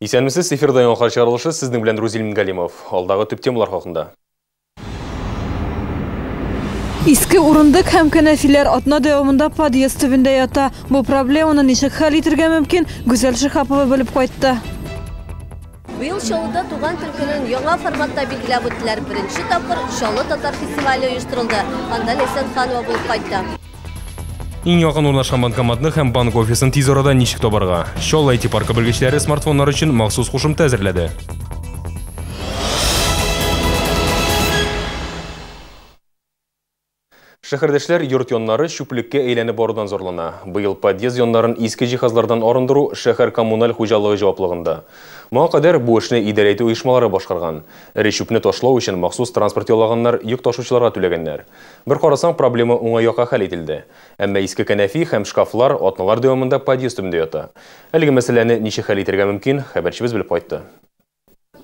Исәнмесез, эфирда яңалыклар чыгарылышы, сезнең белән Рузил Мингалимов. Алдагы төп темалар хакында. Иске урындык һәм кәнәфиләр атна дәвамында подъезд төбендә ята. Бу проблеманы ничек хәл итергә мөмкин, Гүзәл Шиһапова белеп кайтты. Быел Чаллыда туган тел көнен яңа форматта билгеләп үттеләр. Беренче тапкыр Чаллы татар фестивале оештырылды. Анда Ләйсән Ханова булып кайтты. Иң якын урнашкан банкоматны һәм банк офисын тиз арада ничек табарга? Чаллы IT паркы белгечләре смартфоннар өчен махсус кушымта әзерләде. Шәһәрдәшләр йорт яннары чүплеккә әйләнеп барудан зарлана. Быел подъезд яннарын иске җиһазлардан арындыру шәһәр коммуналь хуҗалыгы җаваплыгында. Моңа кадәр бу эшне идарә итү оешмалары башкарган. Эре чүпне ташлау өчен махсус транспорт яллаганнар, йөк ташучыларга түләгәннәр. Бер карасаң, проблема уңай якка хәл ителде. Әмма иске кәнәфи һәм шкафлар атналар дәвамында подъезд төбендә ята. Әлеге мәсьәләне ничек хәл итәргә мөмкин, хәбәрчебез белеп кайтты.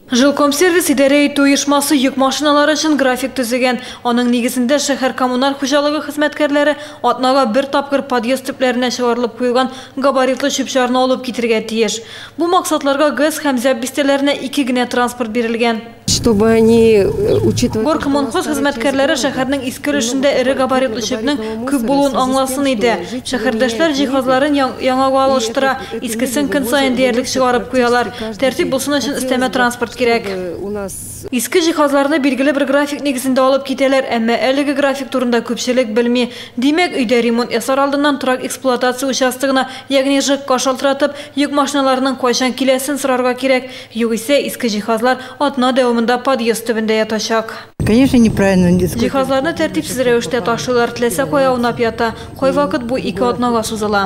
Жилкомсервис идарә итү оешмасы йөк машиналары өчен график төзегән. Аның нигезендә шәһәр коммуналь хуҗалыгы хезмәткәрләре атнага бер тапкыр подъезд төпләренә чыгарылып куелган габаритлы чүп-чарны алып китергә тиеш. Бу максатларга ГЭС һәм ЗЯБ бистәләренә ике генә транспорт бирелгән. Чтобы они учитывали... Горкоммунхоз хезмәткәрләре шәһәрнең иске өлешендә эре габаритлы чүпнең күп булуын аңласын иде. Шәһәрдәшләр җиһазларын яңага алыштыра, искесен көн саен диярлек чыгарып куялар. Тәртип булсын өчен өстәмә транспорт кирәк. Иске җиһазларны билгеле бер график нигезендә алып китәләр, әмма әлеге график турында күпчелек белми. Димәк, өйдә ремонт ясар алдыннан торак эксплуатация участогына, ягъни ЖЭКка шалтыратып, йөк машиналарының кайчан киләсен сорарга кирәк. Югыйсә, иске җиһазлар атна дәвамында подъезд төбендә ятачак. Конечно, неправильно. Җиһазларны тәртипсез рәвештә ташлыйлар, теләсә кая аунап ята. Кайвакыт бу ике атнага сузыла.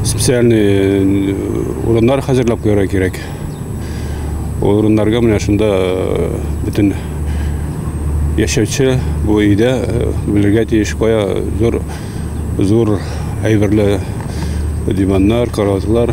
Специальный урыннар хәзерләп куярга кирәк. Ул урыннарга менә шунда бөтен яшәүче бу өйдә белергә тиеш, кая зур зур әйберле диваннар, караватлар,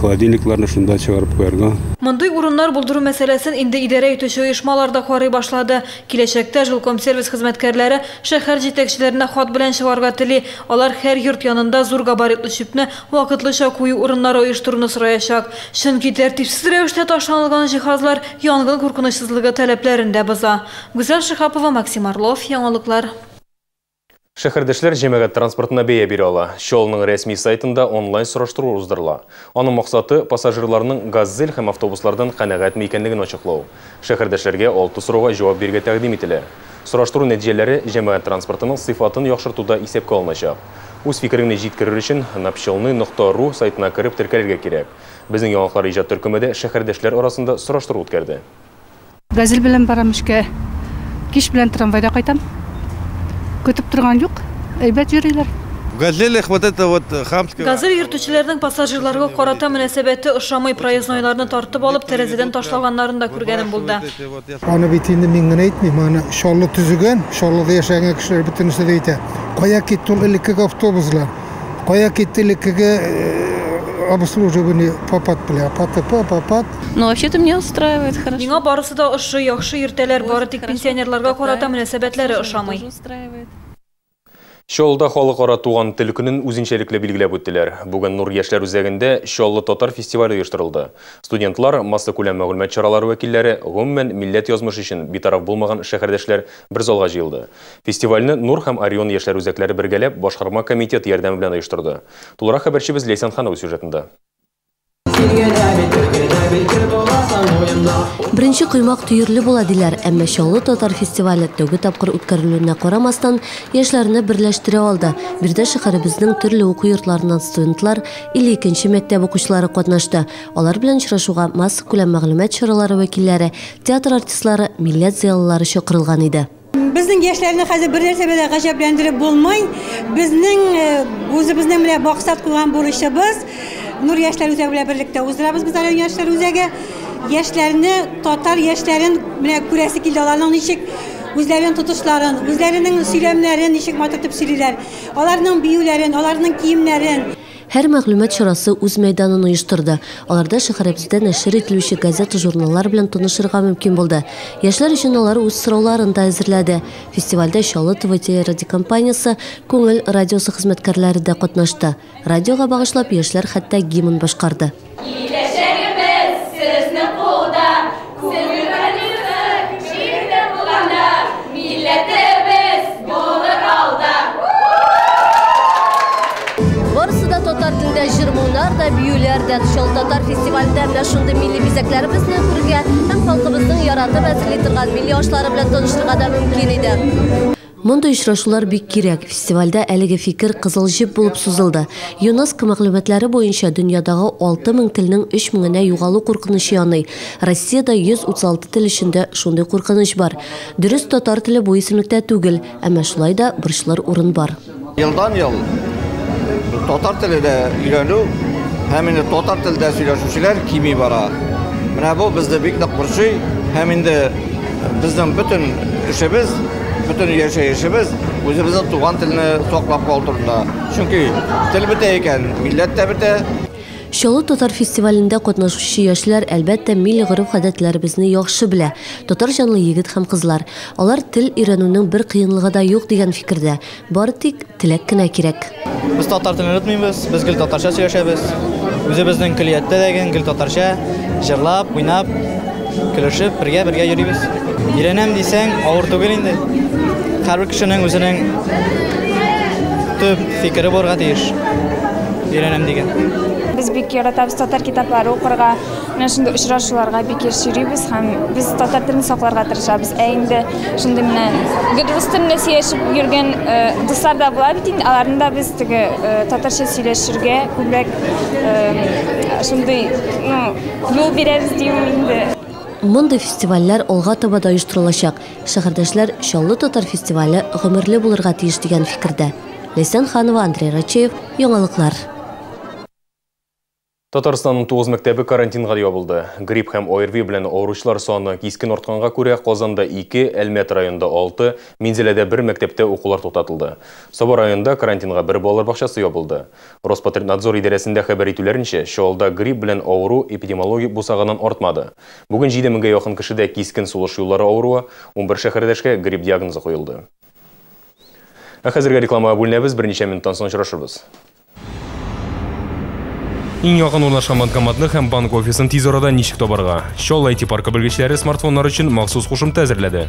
холодильникларны шунда чыгарып куярга. Мондый урыннар булдыру мәсьәләсен инде идарә итүче оешмалар да карый башлады. Киләчәктә Жилкомсервис хезмәткәрләре шәһәр җитәкчеләренә хат белән чыгарга тели. Алар һәр йорт янында зур габаритлы чүпне вакытлыча кую урыннары оештыруны сораячак. Чөнки тәртипсез рәвештә ташланылган җиһазлар янгын куркынычсызлыгы таләпләрен дә боза. Гүзәл Шиһапова, Максим Орлов, Яңалыклар. Шәһәрдәшләр җәмәгать транспортына бәя бирә ала. Чаллының рәсми сайтында онлайн сораштыру уздырыла. Аның максаты пассажирларның «Газель» һәм автобуслардан канәгатьме икәнлеген ачыклау. Шәһәрдәшләргә 6 сорауга җавап бирергә тәкъдим ителә. Сораштыру нәтиҗәләре җәмәгать транспортының сыйфатын яхшыртуда исәпкә алыначак. Үз фикереңне җиткерер өчен напчелны.ру сайтына кереп теркәлергә кирәк. Безнең яңалыклар иҗат төркеме дә шәһәрдәшләр арасында сораштыру үткәрде. «Газель» белән барам эшкә. Кич белән трамвайда кайтам. Көтеп торган юк, әйбәт йөриләр. «Газелях» вот это вот хамское. «Газель» йөртүчеләрнең пассажирларга карата мөнәсәбәте ошамый, проезднойларны тартып алып, тәрәзәдән ташлаганнарын да күргәнем булды. Аны бит инде мин генә әйтмим, аны Чаллы төзегән, Чаллыда яшәгән кешеләр бөтенесе дә әйтә. Кая китте ул элеккеге автобуслар? Кая китте элеккеге обслуживание ПАПАТ белән, ПАТП, ПАПАТ? Ну, вообще-то меня устраивает хорошо. Миңа барысы да ошый, яхшы йөртәләр, бары тик пенсионерларга карата мөнәсәбәтләре ошамый. Чаллыда халыкара туган тел көнен үзенчәлекле билгеләп үттеләр. Бүген Нур яшьләр үзәгендә Чаллы татар фестивале оештырылды. Студентлар, массакүләм мәгълүмат чаралары вәкилләре, гомумән милләт язмышы өчен битараф булмаган шәһәрдәшләр бер залга җыелды. Фестивальне Нур һәм Орион яшьләр үзәкләре бергәләп башкарма комитет ярдәме белән оештырды. Тулырак хәбәрчебез Ләйсән Ханова сюжетында. Беренче коймак төерле була диләр, әмма Чаллы татар фестивале тәүге тапкыр үткәрелүенә карамастан, яшьләрне берләштерә алды. Биредә шәһәребезнең төрле уку йортларыннан студентлар, 52 мәктәп укучылары катнашты. Алар белән очрашуга массакүләм мәгълүмат чаралары вәкилләре, театр артистлары, милләт зыялылары чакырылган иде. Безнең яшьләрне хәзер бер нәрсә белән гаҗәпләндереп булмый. Безнең үзебезнең менә максат куйган бурычыбыз Нур яшьләр үзәге белән берлектә уздырабыз без Орион яшьләр үзәге. Яшьләрне, татар яшьләрен менә күрәсе килде, аларның ничек үзләренең тотышларын, үзләренең сөйләмнәрен ничек матур итеп сөйлиләр, аларның биюләрен, аларның киемнәрен. Һәр мәгълүмат чарасы үз мәйданын оештырды. Аларда шәһәребездә нәшер ителүче газета-журналлар белән танышырга мөмкин булды. Яшьләр өчен алар үз сорауларын да әзерләде. Фестивальдә Чаллы ТВ телерадиокомпаниясе, Күңел радиосы хезмәткәрләре дә катнашты. Радиога багышлап яшьләр хәтта гимн башкарды. Киләчәгебез Барысы да татар телендә җыр-моңнар да, биюләр дә. Чаллы татар фестивалендә менә шундый милли бизәкләребезне күрергә һәм халкыбызның яратып әзерли торган милли ашлары белән танышырга да мөмкин иде. Мондый очрашулар бик кирәк. Фестивальдә әлеге фикер кызыл җеп булып сузылды. ЮНЕСКО мәгълүматлары буенча дөньядагы 6000 телнең 3000-енә югалу куркынычы яный. Россиядә 136 тел эчендә шундый куркыныч бар. Дөрес, татар теле бу исемлектә түгел, әмма шулай да борчылыр урын бар. Елдан-ел татар теле дә өйрәнү һәм инде татар телдә сөйләшүчеләр кими бара. Менә бу безне бик нык борчый һәм инде безнең бөтен эшебез, бөтен яшәешебез үзебезнең туган телне саклап калу турында. Чөнки тел бетә икән, милләт тә бетә. Чаллы татар фестивалендә катнашучы яшьләр, әлбәттә, милли гореф-гадәтләребезне яхшы белә. Татар җанлы егет һәм кызлар. Алар тел өйрәнүнең бер кыенлыгы да юк дигән фикердә. Бары тик теләк кенә кирәк. Без татар телен онытмыйбыз, без гел татарча сөйләшәбез. Үзебезнең көллияттә дә гел татарча җырлап, уйнап, көлешеп, бергә-бергә йөрибез. Өйрәнәм дисәң, авыр түгел инде. Һәрбер кешенең үзенең төп фикере булырга тиеш. Өйрәнәм дигән. Без бик яратабыз татар китаплары укырга, менә шундый очрашуларга бик еш йөрибез һәм без татар телен сакларга тырышабыз. Ә инде шундый менә гел рус телендә сөйләшеп йөргән дуслар да була бит инде, аларны да без теге татарча сөйләшергә күбрәк шундый, ну, юл бирәбез дим инде. Мондый фестивальләр алга таба да оештырылачак. Шәһәрдәшләр Чаллы татар фестивале гомерле булырга тиеш дигән фикердә. Ләйсән Ханова, Андрей Рачеев, Яңалыклар. Татарстанның 9 мәктәбе карантинга ябылды. Грипп һәм ОРВИ белән авыручылар саны кискен артканга күрә Казанда 2, Әлмәт районында 6, Минзәләдә 1 мәктәптә укулар туктатылды. Саба районында карантинга 1 балалар бакчасы ябылды. Роспотребнадзор идарәсендә хәбәр итүләренчә, Чаллыда грипп белән авыру эпидемиологик бусагадан артмады. Бүген 7000гә якын кешедә кискен сулыш юллары авыруы, 11 шәһәрдәшкә грипп диагнозы куелды. Ә хәзергә рекламага бүленәбез, берничә минуттан соң очрашырбыз. Иң якын урнашкан банкоматны һәм банк офисын тиз арада ничек табарга? Чаллы IT паркы белгечләре смартфоннар өчен махсус кушымта әзерләде.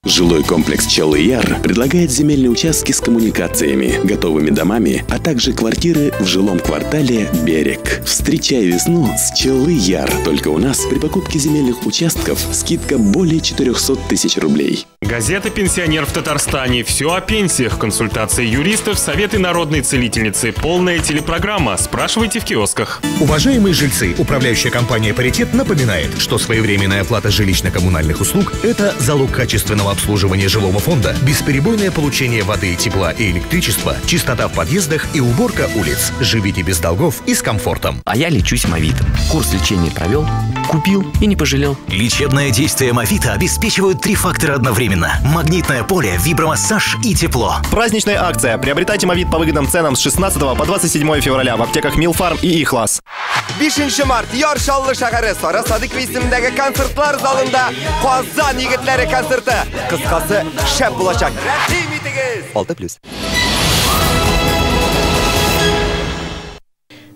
Жилой комплекс «Чаллы-Яр» предлагает земельные участки с коммуникациями, готовыми домами, а также квартиры в жилом квартале «Берег». Встречай весну с «Чаллы-Яр». Только у нас при покупке земельных участков скидка более 400 тысяч рублей. Газета «Пенсионер в Татарстане». Все о пенсиях, консультации юристов, советы народной целительницы. Полная телепрограмма. Спрашивайте в киосках. Уважаемые жильцы, управляющая компания «Паритет» напоминает, что своевременная оплата жилищно-коммунальных услуг – это залог качественного обслуживания жилого фонда, бесперебойное получение воды, тепла и электричества, чистота в подъездах и уборка улиц. Живите без долгов и с комфортом. А я лечусь Мовитом. Курс лечения провел, купил и не пожалел. Лечебное действие Мовита обеспечивают 3 фактора одновременно. Магнитное поле, вибромассаж и тепло. Праздничная акция. Приобретайте Мовит по выгодным ценам с 16 по 27 февраля в аптеках Милфарм и Ихлас. 5 март Яр Чаллы шәһәре Сара Садыкова исемендәге концертлар залында Казан егетләре концерты. Кыскасы, шәп булачак. Рәхим итегез! 6+.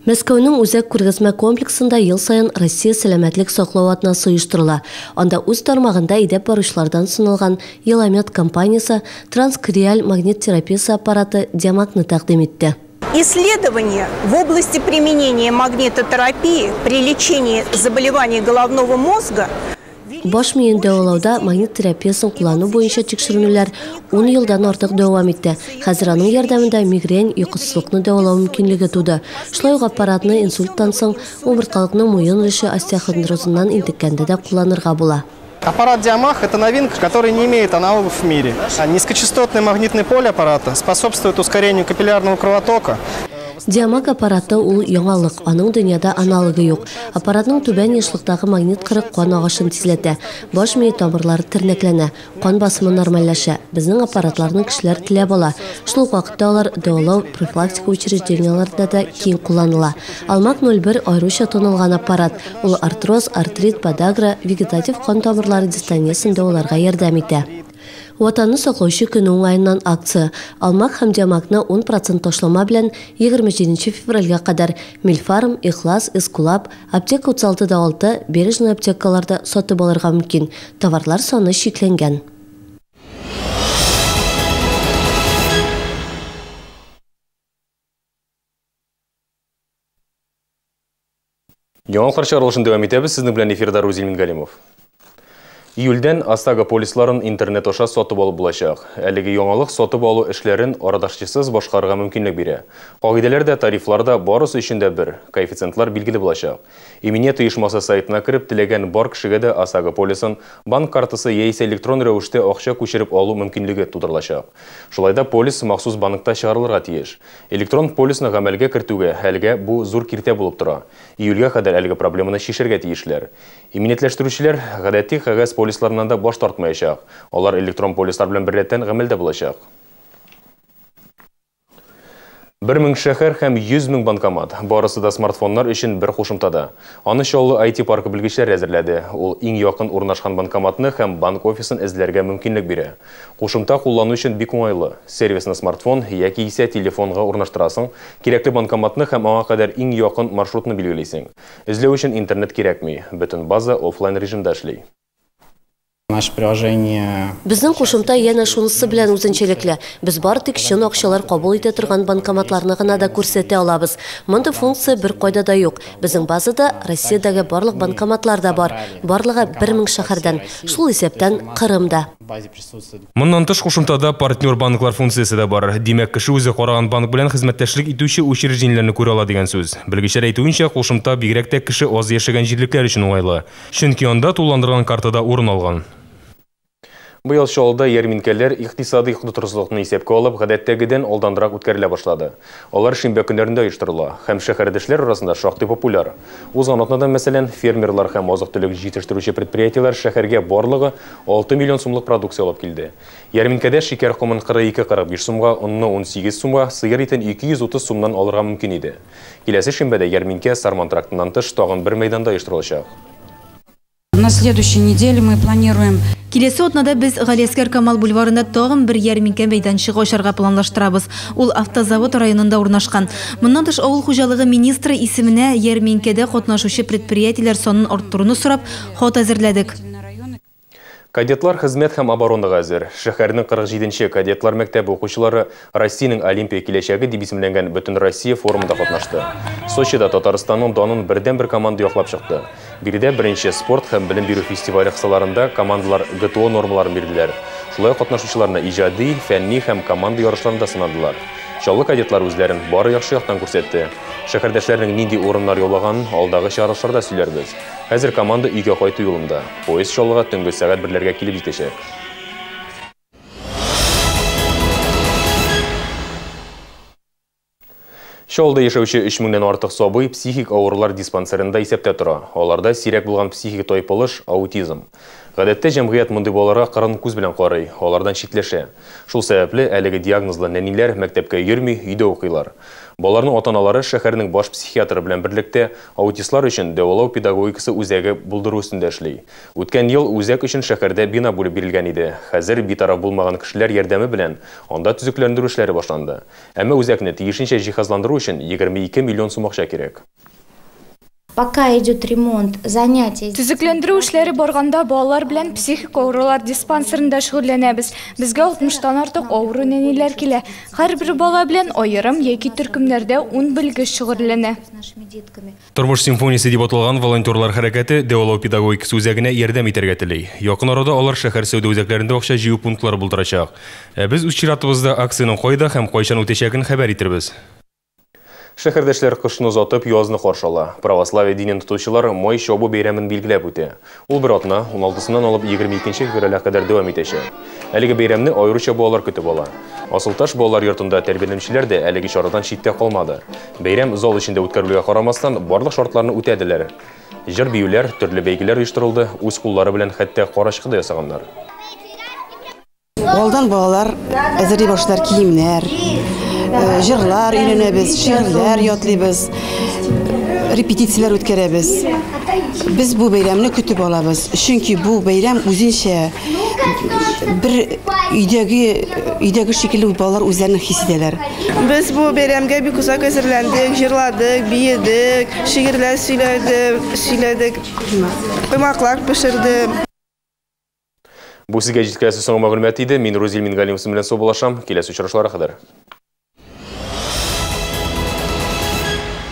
Мәскәүнең үзәк күргәзмә комплексында ел саен Россия сәламәтлек саклау атнасы оештырыла. Анда үз тармагында әйдәп баручылардан саналган Еламед компаниясе транскриаль магнит терапиясе аппараты Диамагны тәкъдим итте. Исследования в области применения магнитотерапии при лечении заболеваний головного мозга Баш миен дәвалауда магнит терапиясын куллану буенча тикшеренүләр 10 елдан артык дәвам итте. Хәзер аның ярдәмендә мигрень, йокысызлыкны дәвалау мөмкинлеге туды. Шулай ук аппаратны инсульттан соң умырткалыкның муен өлеше остеохондрозыннан интеккәндә дә кулланырга була. Аппарат Диамаг – это новинка, которая не имеет аналогов в мире. Низкочастотное магнитное поле аппарата способствует ускорению капиллярного кровотока. Диамаг аппараты ул яңалык, аның дөньяда аналогы юк. Аппаратның түбән ешлыктагы магнит кыры кан агышын тизләтә, баш мие тамырлары тернәкләнә, кан басымы нормальләшә. Безнең аппаратларны кешеләр теләп ала. Шул ук вакытта алар дәвалау профилактика учреждениеләрендә дә киң кулланыла. Алмак 01 аеруча танылган аппарат. Ул артроз, артрит, подагра, вегетатив кан тамырлары дистониясын дәваларга ярдәм итә. Ватанны саклаучы көне уңаеннан акция. Алмак һәм Диамагны 10% ташлама белән 27 февральгә кадәр Милфарм, Ихлас, Эскулап, Аптека 36.6, Бережный аптекаларда сатып алырга мөмкин. Товарлар саны чикләнгән. Яңалыклар чыгарылышын дәвам итәбез. Сезнең белән эфирда Рузил Мингалимов. Июльдән ОСАГО полисларын интернет аша сатып алып булачак. Әлеге яңалык сатып алу эшләрен арадашчысыз башкарырга мөмкинлек бирә. Кагыйдәләр дә, тарифлар да барысы өчен дә бер. Коэффициентлар билгеле булачак. Иминият оешмасы сайтына кереп, теләгән бар кешегә дә ОСАГО полисын банк картасы яисә электрон рәвештә акча күчереп алу мөмкинлеге тудырылачак. Шулай да полис махсус банкта чыгарылырга тиеш. Электрон полисны гамәлгә кертүгә әлегә бу зур киртә булып тора. Июльгә кадәр әлеге проблеманы чишәргә тиешләр. Иминиятләштерүчеләр гадәти кәгазь полисларыннан да баш тартмаячак. Алар электрон полислар белән беррәттән гамәлдә булачак. 1000 шәһәр һәм 100 000 банкомат. Барысы да смартфоннар өчен бер кушымтада. Аны Чаллы IT паркы белгечләре әзерләде. Ул иң якын урнашкан банкоматны һәм банк офисын эзләргә мөмкинлек бирә. Кушымта куллану өчен бик уңайлы. Сервисны смартфон яки исә телефонга урнаштырасың, кирәкле банкоматны һәм аңа кадәр иң якын маршрутны билгелисең. Эзләү өчен интернет кирәкми. Бөтен база офлайн режимда эшли. Наше приложение. Безнең кушымта янә шунысы белән үзенчәлекле. Без бары тик чын акчалар кабул итә торган банкоматларны гына да күрсәтә алабыз. Мондый функция бер кайда да юк. Безнең базада Россиядәге барлык банкоматлар да бар. Барлыгы 1000 шәһәрдән, шул исәптән Кырымда. Моннан тыш кушымтада партнер банклар функциясе дә бар. Димәк, кеше үзе караган банк белән хезмәттәшлек итүче учреждениеләрне күрә ала дигән сүз. Белгечләр әйтүенчә, кушымта бигрәк тә кеше аз яшәгән җирлекләр өчен уңайлы. Чөнки анда тулыландырган картада урын алган. Быел Чаллыда ярминкәләр икътисади тотрыксызлыкны исәпкә алып, гадәттәгедән алданрак үткәрелә башлады. Алар шимбә көннәрендә оештырыла һәм шәһәрдәшләр арасында шактый популяр. Узган атнада, мәсәлән, фермерлар һәм азык-төлек җитештерүче предприятиеләр шәһәргә барлыгы 6 миллион сумлык продукция алып килде. Ярминкәдә шикәр комын 42,45 сумга, онны 18 сумга, сыер итен 230 сумнан алырга мөмкин иде. Киләсе шимбәдә ярминкә Сарман трактыннан тыш тагын бер мәйданда оештырылачак. На следующей неделе мы планируем. Киләсе атнада без Галиәсгар Камал бульварында тагын бер ярминкә мәйданчыгы ачарга планлаштырабыз. Ул Автозавод районында урнашкан. Моннан тыш авыл хуҗалыгы министры исеменә ярминкәдә катнашучы предприятиеләр санын арттыруны сорап хат әзерләдек. Кадетлар хезмәт һәм оборонага әзер. Шәһәрнең 47-нче кадетлар мәктәбе укучылары Россиянең Олимпия киләчәге дип исемләнгән Бөтенроссия форумында катнашты. Сочида Татарстанның данын бердән-бер команда яклап чыкты. Биредә беренче спорт һәм белем бирү фестивале кысаларында командалар ГТО нормаларын бирделәр. Шулай ук катнашучыларны иҗади, фәнни һәм команда ярышларында сынадылар. Чаллы кадетлар үзләрен бары яхшы яктан күрсәтте. Шәһәрдәшләрнең нинди урыннар яулаганын алдагы чыгарылышларда сөйләрбез. Хәзер команда өйгә кайту юлында. Поезд Чаллыга төнге сәгать 1-ләргә килеп җитәчәк. Чаллыда яшәүче 3000-нән артык сабый психик авырулар диспансерында исәптә тора. Аларда сирәк булган психик тайпылыш, аутизм. Гадәттә җәмгыять мондый балаларга кырын күз белән карый, алардан читләшә. Шул сәбәпле әлеге диагнозлы нәниләр мәктәпкә йөрми, өйдә укыйлар. Балаларның ата-аналары шәһәрнең баш психиатры белән берлектә аутистлар өчен дәвалау педагогикасы үзәге булдыру өстендә эшли. Үткән ел үзәк өчен шәһәрдә бина бүлеп бирелгән иде. Хәзер битараф булмаган кешеләр ярдәме белән анда төзекләндерү эшләре башланды. Әмма үзәкне тиешенчә җиһазландыру өчен 22 миллион сум акча кирәк. Пока идет ремонт, занятия. Төзекләндерү эшләре барганда балалар белән психик авырулар диспансерында шөгыльләнәбез. Безгә 60-тан артык авыру нәниләр килә. Һәрбер бала белән аерым яки төркемнәрдә 10 белгеч шөгыльләнә. Тормыш симфониясе дип аталган волонтерлар хәрәкәте дәвалау педагогикасы үзәгенә ярдәм итәргә тели. Якын арада алар шәһәр сәүдә үзәкләрендә акча җыю пунктлары булдырачак. Ә без үз чиратыбызда акциянең кайда һәм кайчан үтәчәген хәбәр итербез. Шәһәрдәшләр кышны озатып, язны каршы ала. Православие динен тотучылар май чабу бәйрәмен билгеләп үтә. Ул бер атна 16-сыннан алып 22 февральгә кадәр дәвам итәчәк. Әлеге бәйрәмне аеруча балалар көтеп ала. Асылташ балалар йортында тәрбияләнүчеләр дә әлеге чарадан читтә калмады. Бәйрәм зал эчендә үткәрелүгә карамастан, барлык шартларны үтәделәр. Җыр-биюләр, төрле бәйгеләр оештырылды, үз куллары белән хәтта карачкы да ясаганнар. Алдан балалар әзерли башлар киемнәр, җырлар өйрәнәбез, шигырьләр ятлыйбыз, репетицияләр үткәрәбез. Без бу бәйрәмне көтеп алабыз, чөнки бу бәйрәм үзенчә бер өйдәге шикелле балалар үзләрен хис итәләр. Без бу бәйрәмгә бик озак әзерләндек, җырладык, биедек, шигырьләр сөйләдек, коймаклар пешердек. Бу сезгә җиткерәсе соңгы мәгълүмат иде. Мин Рузил Мингалимов белән саубуллашам. Киләсе очрашуларга кадәр.